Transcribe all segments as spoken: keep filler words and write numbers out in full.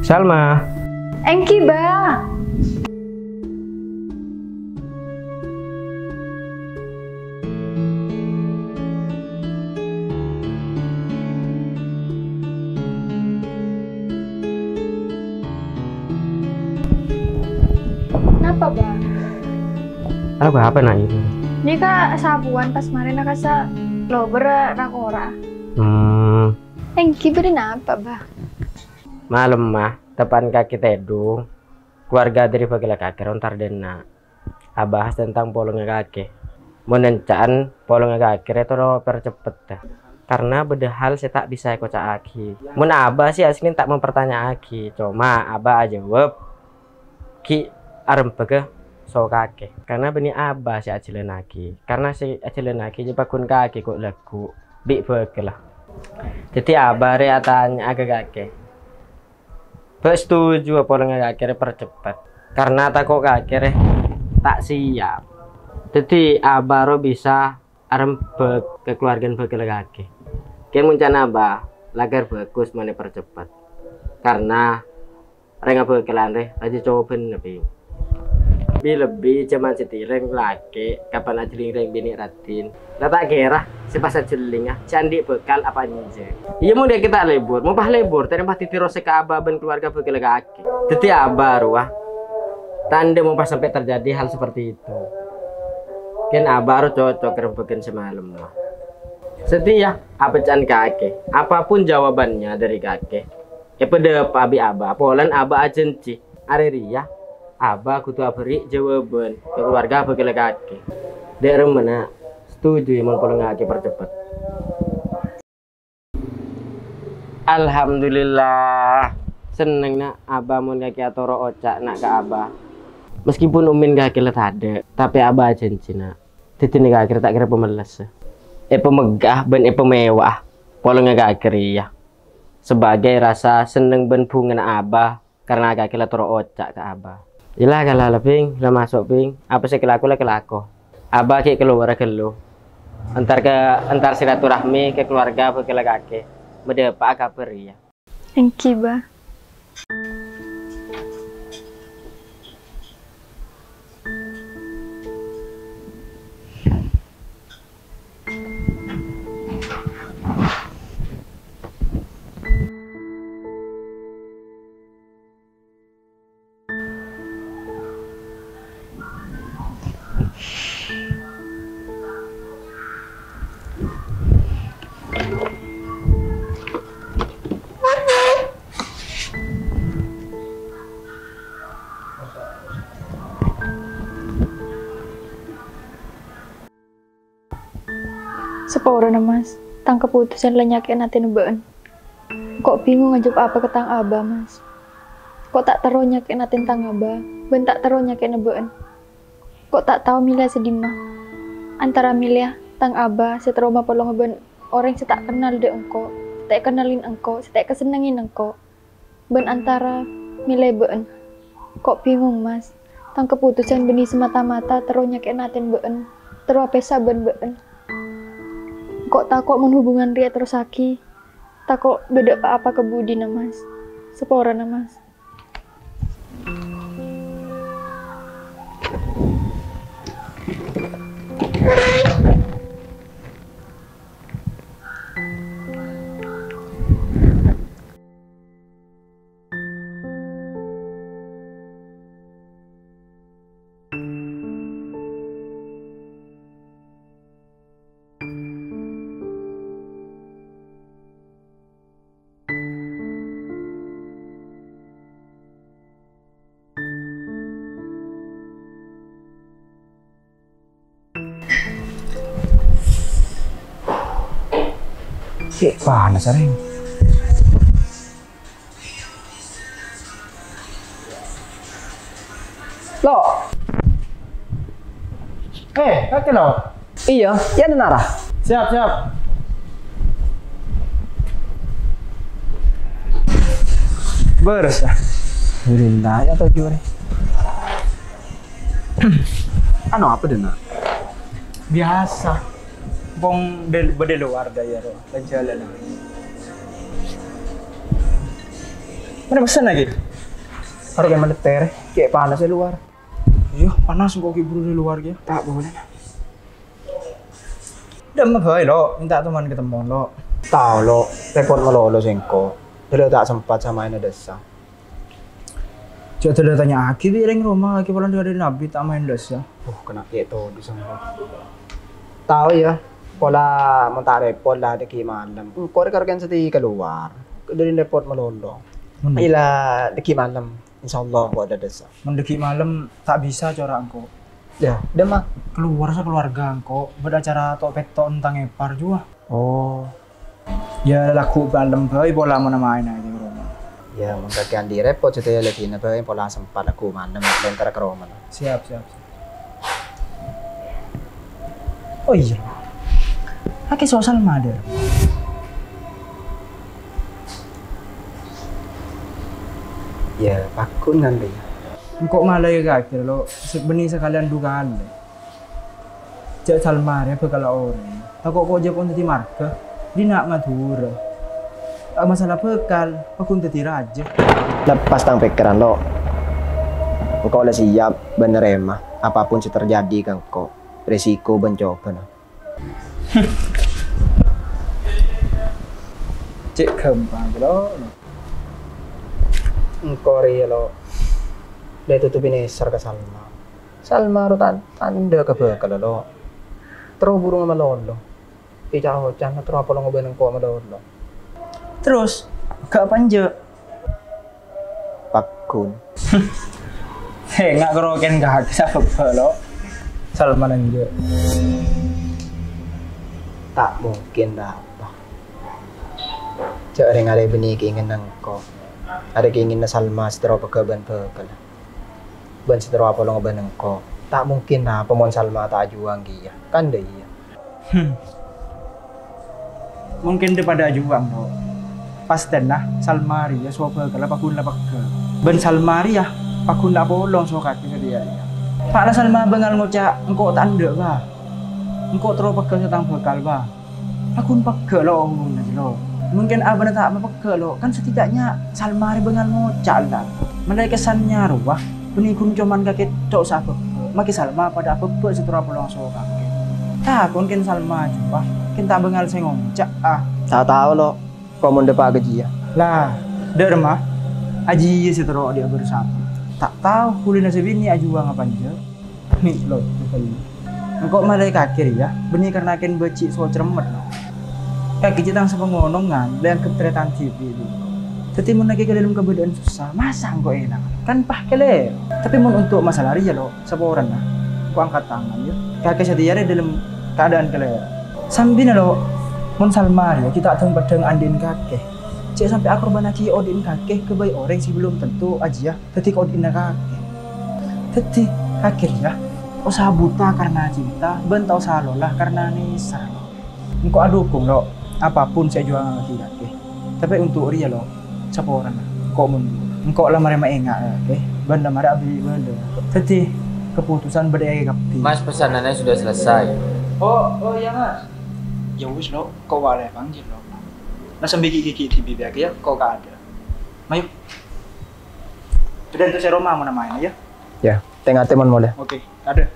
Salma. Èngghi, Ba. Napa, Ba? Apa, apa, Nak, ini? Nèka sabuwân pas marèna kassa' lobâr ra-kora. Hmm. Èngghi bâdâ napa, Ba? Malem, Ma, teppa'na kakè tèdung, keluarga dhâri bhâkalla kakè ro entar dâ' enna'. Abahas tentang polongnga kakè. Mon ènca'an polongnga kakè rè toro parceppetta, karna bâdâ hal sè ta' bisa èkoca'aghi. Mon Aba sè asli ta' mempertanya'aghi, coma Aba ajâwâb, "Ghi' arembhâghâ so kakè." Karna bânnè Aba sè ajhâlânnaghi. Karna sè ajhâlânnaghi jâ paggun kakè ghu'-lagghu' bi' bhâkalla. Dhâddhi Aba rè atanya'a ka kakè, "Bâ' setuju polongnga kakè rè parceppet?" Karna tako' kakè rè ta' siap. Dhâddhi Aba ro bisa arembhâk ka keluargana bhâkalla kakè. Kèng mon ca'na Aba, lakar bhâghus mon èparceppet. Karna rèng abhâkalan rè rajâ cobâna, Bhing. Bi-lebbi jhâman satèya rèng lakè', kapan ajhâlling rèng binè' raddhin. La ta' kèra sè pas ajhâllinga, sè andi' bhâkal apa enjâ'. Iyâ, mon dhika ta' lebur, mon pas lebur, ta' nèmpati terros ka Aba bân keluarga bhâkalla kakè. Dhâddhi Aba rowa tandhâ mon pas sampè' terjadi hal seperti itu. Kèng Aba ro cocok rembhâghân sè malem, Ma. Satèya, apa ca'na kakè, apapun jawabannya dhâri kakè, èpadâpa'a bi' Aba, polana Aba ajhânjhi, arè rèya Aba kodhu aberri' jâwâbhân ka keluarga bhâkalla kakè. Dhâ' remmana setuju, yâ, mon polongnga kakè parceppet. Alhamdulillah, sennengnga Aba mon kakè atoro' oca'na ka Aba. Meskipun Ummi kakè la tadâ', tapè Aba ajhânjhi, Na'. Dhâddhina kakè ta' kèra pamellessa. Èpamegghâ bân èpamewa'a polongnga kakè rèya. Sabâgâi rassa senneng bân bhungana Aba karna kakè la toro' oca' ka Aba. Ella kala la, Bhing, la maso', Bhing. Apa sè èkalako la èkalako. Aba ghi' kalowarra ghâllu. Entar ka, entar silaturahmi ka keluarga bhâkalla kakè. Madâpa'a kabhâr rèya. Èngghi, Ba. Saporana, Mas. Tang kapotosan la nyakè'è atèna bâ'na. Engko' bingung ajâwâb apa ka tang aba, Mas. Engko' ta' terro nyakè'è atèna tang aba, bân ta' terro nyakè'è bâ'na. Engko' ta' tao mèlè sè dimma. Antara mèlè tang aba sè terro mapolonga bân orèng sè ta' kennal dâ' engko', sè ta' èkennalè engko', sè ta' èkasennengngè engko'. Bân antara mèlè bâ'na. Engko' bingung, Mas. Tang kapotosan bânnè samata-mata terro nyakè'è atèna bâ'na, terro apèsa bân bâ'na. Engko' tako' mon hubungan rèya èterrossaghi, tako' bâdâ pa-apa ka budina, Mas. Saporana, Mas. Cè' panas, arèng. Lo. Eh, kakè, Lo. Iyâ, yâ, Nara. Siap, siap. Bârâs, ah. Alhamdulillah, yâ, toju', rè. Anu, apa, Dena? Biasa. Pong del-, bâdâ lowar dâ' iyâ, ro. Lan jhâlân. Mana pesen lagi? Harus kayak mana tere? Kayak panas di luar. Iya, panas kok, kayak buru di luar, ya. Tak boleh. Dâ'emma bhâi, Lo', mènta toman katemmon, Lo'. Tao, Lo', rèpot malolo sèngko'. Dhâddhi ta' sempat samaèna dâssa. Jhâ' dhâddhi tanya'aghi bi' rèng roma, ghi' polana dhâri Nabi ta' maèn dâssa. Uh, kena kayak todus sèngko'. Tao, ya, pola mon ta' rèpot la dhâggi' malem. Engko' rè karkèn sèdhâ kalowar. Dhâddhi rèpot malolo. Mon Ila dhâggi' malem. Insyaallah, engko' adâ' dâssa. Mon dhâggi' malem ta' bisa cora' engko'. Ya, dâ'emma? Kalowar sakeluarga engko', bâdâ acara to'-petto' tentang epar jua. Oh. Ya, lagghu' malem bhâi pola mon maèn aja ka roma. Ya, mon kakè andi' rèpot sadhâjâ lagghina bhâi pola sempat lagghu' malem, lèntara ka roma. Siap, siap, siap. Oh iya. Kakè sosal madâr. Ya, paggun kan, Ri? Engko' malaè kakè, Lo', se-, bânnè sakalèyan du kalè. Jhâ' Salma rèya bhâkal orèng. Tako' ko' jhâ' pon dhâddhi marghâ, dina' Madhurâ. A, masalah bhâkal, paggun dhâddhi rajâ. Lepas tang pèkkèran, Lo'. Engko' la siap bân narèma apapun sè terjadi ka engko', resiko bân cobâna. Cè' ghâmpang, Lo'. Engko' rèya, Lo'. La ètotobhi nèser ka Salma. Salma ro tan-, tandhâ ka bhâkalla, Lo'. Terro buru malolo. Èca-ocana terro apolong bân engko' malolo. Terros, ghâ' apa enjâ'? Paggun. He, nga' karo kèn kakè sabâbbhâ, Lo'. Salma enjâ'. Ta' mungkin, Bapa. Jhâ' rèng arè bânnè kèngènna engko'. Arè kèngènna Salma sè terro pegghâ' bân bhâkalla. Bân sè terro apolong bân engko'. Ta' mungkin, Bapa, mon Salma ta' ajuwâng kèya. Kan dâ' iyâ. Hmm. Mungkin dâ' padâ ajuwâng, Lo'. Pastèna Salma rèya so bhâkalla paggun la pegghâ'. Bân Salma rèya paggun la apolong so kakè satèya rèya. Pa' la Salma bângal ngoca', "Engko' ta' endâ', Bâ. Engko' terro pegghâ' sè tang bhâkal, Bâ." Paggun pegghâ', Lo', omorra, Lo'. Mungkin abâ'na ta' mapegghâ', Lo'. Kan setidaknya Salma rè bângal ngoca', la. Malaè kessanna rowa. Bânnè ghun coma kakè tok sè abâbbhâ. Makè Salma padâ abâbbhâ sè terro apolong so kakè. Tako' kèn Salma ajuwâng, kèn ta' bângal sè ngoca', ah. Ta' tao, Lo'. Ko' mon dâpa' ka jiyâ. La, dâ' remma? Ajiyâ sè terro odi' abâr sapa. Ta' tao, kulina sè binè' ajuwâng apa enjâ'. Mè', Lo', engko' malaè kakè rèya, bânnè karna kèn bâji' so cermet, Lo'. Kakè jiyâ tang sapangonongan, la èangghep tarètan dhibi', Lo'. Dhâddhi mon lakè ka dâlem kabâdâ'ân sossa, masa' engko' èlang? Kan pas kalèro. Tapè mon untuk masalah rèya, Lo', saporana, ko' angkat tangan, yâ. Kakè satèya rè dâlem kaadâ'ân kalèro. Sambina, Lo', mon Salma rèya ghi' ta' dhâng-paddhâng andi'na kakè. Cè' sampè' akorbhânnaghi odi'na kakè ka bhâi orèng sè belum tentu ajiyâ dhâddhi ka odi'na kakè. Dhâddhi, kakè rèya ta' osa buta karna cinta, bân ta' osa lola karna nèser. Engko' adukung, Lo', apapun sè ajuwângaghi kakè. Tapè untuk rèya, Lo', saporana, engko' mundur. Engko' la marè maènga' kakè, bân la marè aberri' bâlâ. Dhâddhi, keputusan bâdâ è kakè kabbhi. Mas, pesanannya sudah selesai. Oh, oh iya, Mas. Ya wis, Lo', ko' wala panggil, Lo'. Nah, sambi ghi'-ghi' dhibi' biyâ, ya, ko' kaadâ'. Mayu. Sudah, untuk sè roma mon maèn, ya. Ya, tè-ngatè mon molè. Oke, kaadâ'.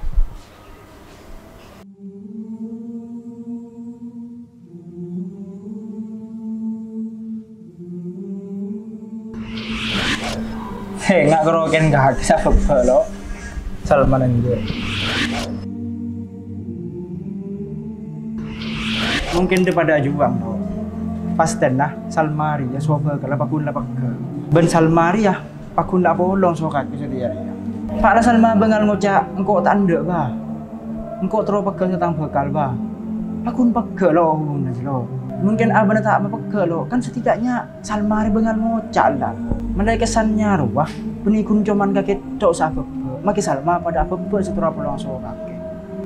He, nga' karo kèn kakè sabâbbhâ, Lo'. Salma enjâ'. Mungkin dâ' padâ ajuwâng, Lo'. Pastèna Salma rèya so bhâkalla paggun la pegghâ'. Bân Salma rèya paggun la apolong so kakè satèya rèya. Pa' la Salma bângal ngoca', "Engko' ta' endâ', Bâ. Engko' terro pegghâ' sè tang bhâkal, Bâ." Paggun pegghâ', Lo', omorra, Lo'. Mungkin abâ'na ta' mapegghâ', Lo'. Kan setidaknya Salma rè bângal ngoca', la. Malaè kessanna rowa, bânnè ghun coma kakè tok sè abâbbhâ. Makè Salma padâ abâbbhâ sè terro apolong so kakè.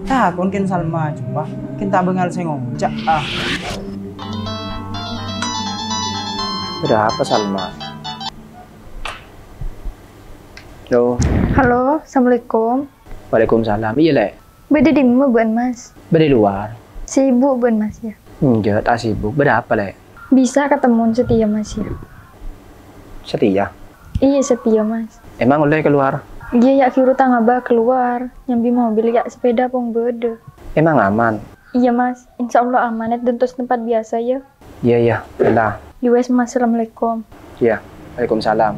Tako' kèn Salma ajuwâng, kèn ta' bângal sè ngoca', ah. Ada apa, Salma? Halo. Halo, assalamualaikum. Waalaikumsalam. Iyâ, Lè'. Bâdâ dimma bâ'na, Mas? Bâdâ è luar. Sibuk bâ'na, Mas, yâ? Enjâ', ta' sibuk. Bâdâ apa, Lè'? Bisa katemmo Setia, Mas, yâ? Setia? Iyâ, satèya, Mas. Emang ollè kalowar? Iyâ, yâ, ghi' ru tang Abah kalowar. Nyambi mobil, yâ, sepeda pon bâdâ. Emang aman? Iyâ, Mas. Insya Allah aman, èduntos tempat biasa, yâ. Iyâ, iyâ. Ella. Yowes, Mas. Assalamualaikum. Iyâ. Waalaikumsalam.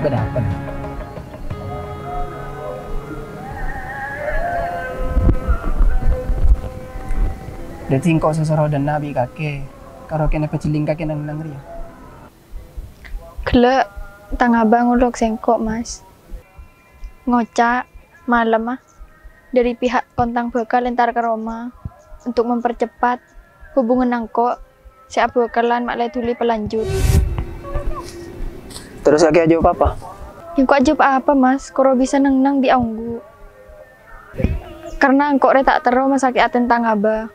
Bâdâ apa, Nèng? Dhâddhi engko' sè soro dânna' bi' kakè, karo kènè pajhelling kakè neng-enneng rèya. Ghellâ', tang Abah ngolok sèngko', Mas. Ngoca', malemma, dâri pihak kontang bhâkal entar ka roma untuk mempercepat hubungan engko' sè abhâkalan ma'lè dhuli palanjut. Terros kakè ajâwâb apa? Engko' ajâwâb apa, Mas? Koro bisa neng-enneng bi' ongghu. Karna engko' rè ta' terro masakè' atèna tang Abah.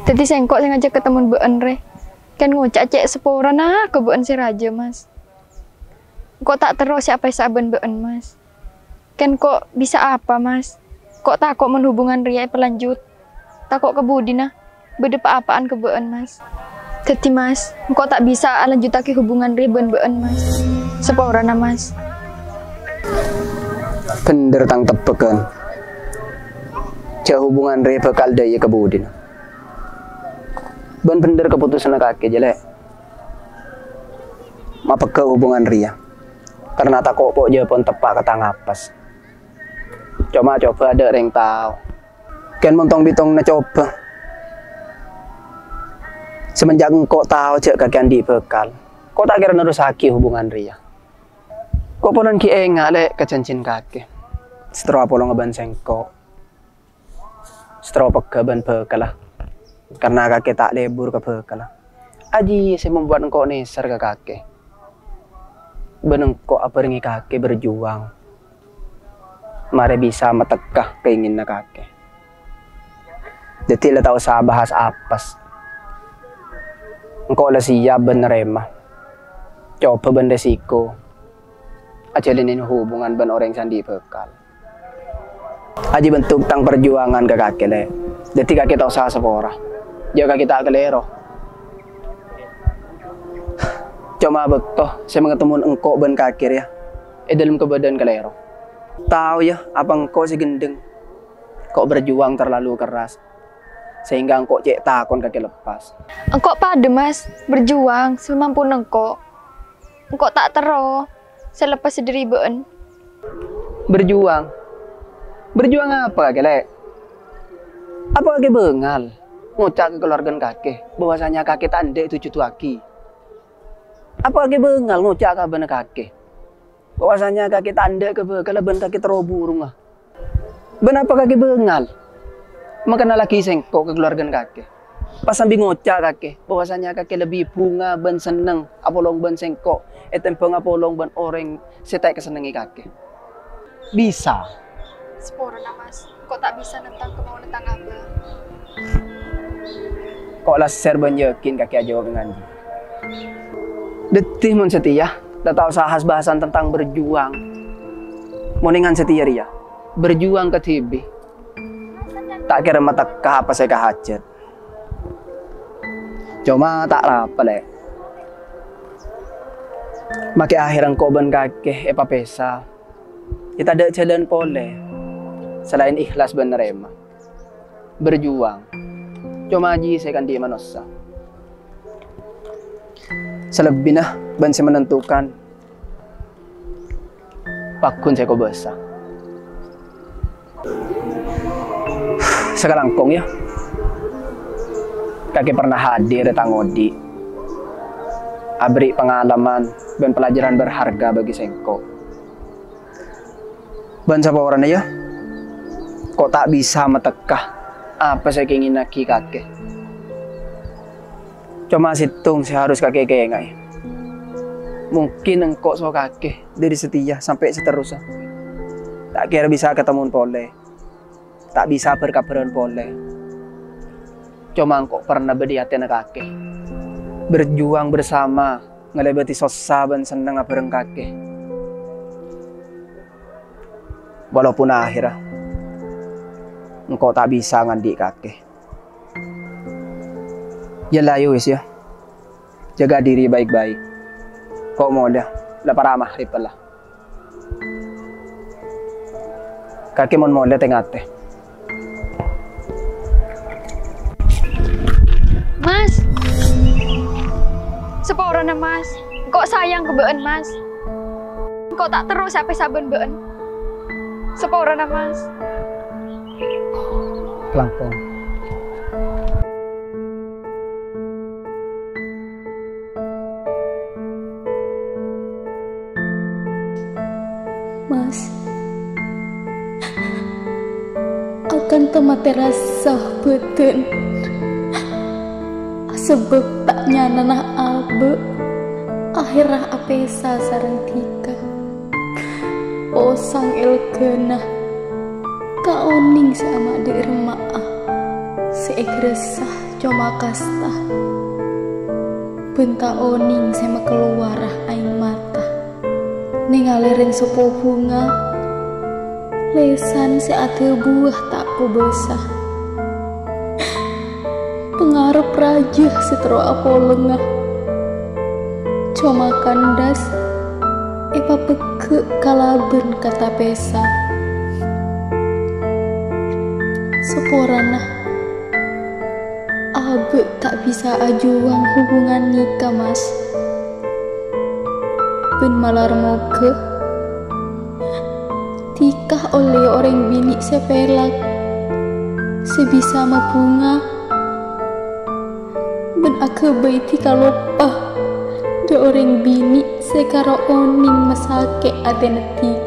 Dhâddhi sèngko' sè ngajhâk katemmo bâ'ân rè. Kèng ngoca' cè' saporana ka bâ'ân sè rajâ, Mas. Engko' ta' terro sè apèsa bân bâ'ân, Mas. Kèng engko' bisa apa, Mas? Engko' tako' mon hubungan rèya èpalanjut. Tako' ka budina bâdâ pa-apa'an ka bâ'ân, Mas. Dhâddhi, Mas, engko' ta' bisa alanjhuttaghi hubungan rèya bân bâ'ân, Mas. Saporana, Mas. Bhender tang tebbhâghân. Jhâ' hubungan rèya bhâkal dâ' iyâ ka budina. Bân bhender kapotosanna kakè, jâ, Lè'. Mapeggâ' hubungan rèya, karna tako' pojâ pon teppa' ka tang apes. Coma cobâ adâ' rèng tao. Kèng mon tong-bitongnga cobâ. Semenjak engko' tao jhâ' kakè andi' bhâkal, engko' ta' kèra nerrossaghi hubungan rèya. Engko' polana ghi' enga', Lè', ka janjina kakè. Sè terro apolonga bân sèngko'. Sè terro peggâ' bân bhâkalla. Karna kakè ta' lebur ka bhâkalla. Ajiyâ sè membuat engko' nèser ka kakè. Bân engko' abhârengngè kakè berjuang. Marè bisa matekka kaènginanna kakè. Dhâddhi la ta' osa bahas apes. Engko' la siap bân narèma. Cobâ bân resiko. Ajhâlânè hubungan bân orèng sè andi' bhâkal. Ajiyâ bentuk tang parjuwangan ka kakè, Lè'. Dhâddhi kakè ta' osa sapora. Jhâ' kakè ta' kalèro. Coma bâkto sè makatemmo engko' bân kakè rèya è dâlem kabâdâ'ân kalèro. Tao, yâ, apa engko' sè ghendheng. Engko' berjuang terlalu keras. Sehingga engko' cè' takon kakè leppas. Engko' padâ, Mas, berjuang semampuna engko'. Engko' ta' terro sè leppas dâri bâ'ân. Berjuang? Berjuang apa kakè, Lè'? Apa kakè bângal ngoca' ka kalowarghâna kakè bahwasanya kakè ta' endâ' èjhudhuwaghi? Apa kakè bângal ngoca' ka abâna kakè bahwasanya kakè ta' endâ' ka bhâkalla bân kakè terro burungnga? Bân apa kakè bângal makennalaghi sèngko' ka kalowarghâna kakè? Pas sambi ngoca' kakè bahwasanya kakè lebbi bhunga bân senneng apolong bân sèngko' ètèmbhâng apolong bân orèng sè ta' èkasennengngè kakè. Bisa. Saporana, Mas. Engko' ta' bisa nentang kamaonna tang abâ. Engko' la sèr bân yakin kakè ajâwâb èngan jiyâ. Dhâddhi mon satèya, la ta' osa bahas-bahasan tentang berjuang. Mon èngan satèya rèya, berjuang kadhibi'. Ta' kèra matekka apa sè èkahajhât. Coma ta' arapa, Lè'. Makè akhèr engko' bân kakè èpapèsa. Yâ tadâ' jhâlân polè salaèn ikhlas bân narèma. Berjuang. Coma jiyâ sè èkaandi' manossa. Salebbina bân sè menentukan, pagghun sè kobâsa. Sakalangkong, yâ. Kakè pernah hadir è tang odi', aberri' pangalaman bân pelajaran berharga bagi sèngko'. Bân saporana, yâ, ko' ta' bisa matekka apa sè èkèngènnaghi kakè. Coma sèttong sè harus kakè kèngaè. Mungkin engko' so kakè dhâri satèya sampè' saterrossa ta' kèra bisa katemmowan polè, ta' bisa bâr-kabhârân polè. Coma engko' pernah bâdâ è atèna kakè, berjuang bersama, ngalèbâdhi sossa bân sennengnga bhâreng kakè. Walaupun akhèrra engko' ta' bisa ngandi' kakè. Yâ la, yâ wis, yâ. Jaga diri baik-baik. Ko' molè, la para' maghrib la. Kakè mon molè tè-ngatè. Mas. Saporana, Mas. Engko' sayang ka bâ'ân, Mas. Engko' ta' terro sè apèsa bân bâ'ân. Saporana, Mas. Langkong. Mas, akanta matè rassa bâdân, sabâb ta' nyanana abâ', akhèrra apèsa sareng Dika. Posang èlegghâna, ta' onèng sè ama'dhâ' remma'a, sè èghârassa coma kasta, bân ta' onèng sè makalowara aèng mata. Nèngalè rèng sepo bhunga, lèsan sè adhâbuwâ ta' kobâsa. Pangarep rajâ sè terro apolonga. Coma kandas èpapegghâ' kalabân kata pèsa. Saporana, abâ' ta' bisa ajhuwâng hubungan nèka, Mas. Bân malar moghâ Dika ollè orèng binè' sè pèlak, sè bisa mabhunga, bân aghâbây Dika loppa dâ' orèng binè' sè karo onèng masakè' atèna Dika.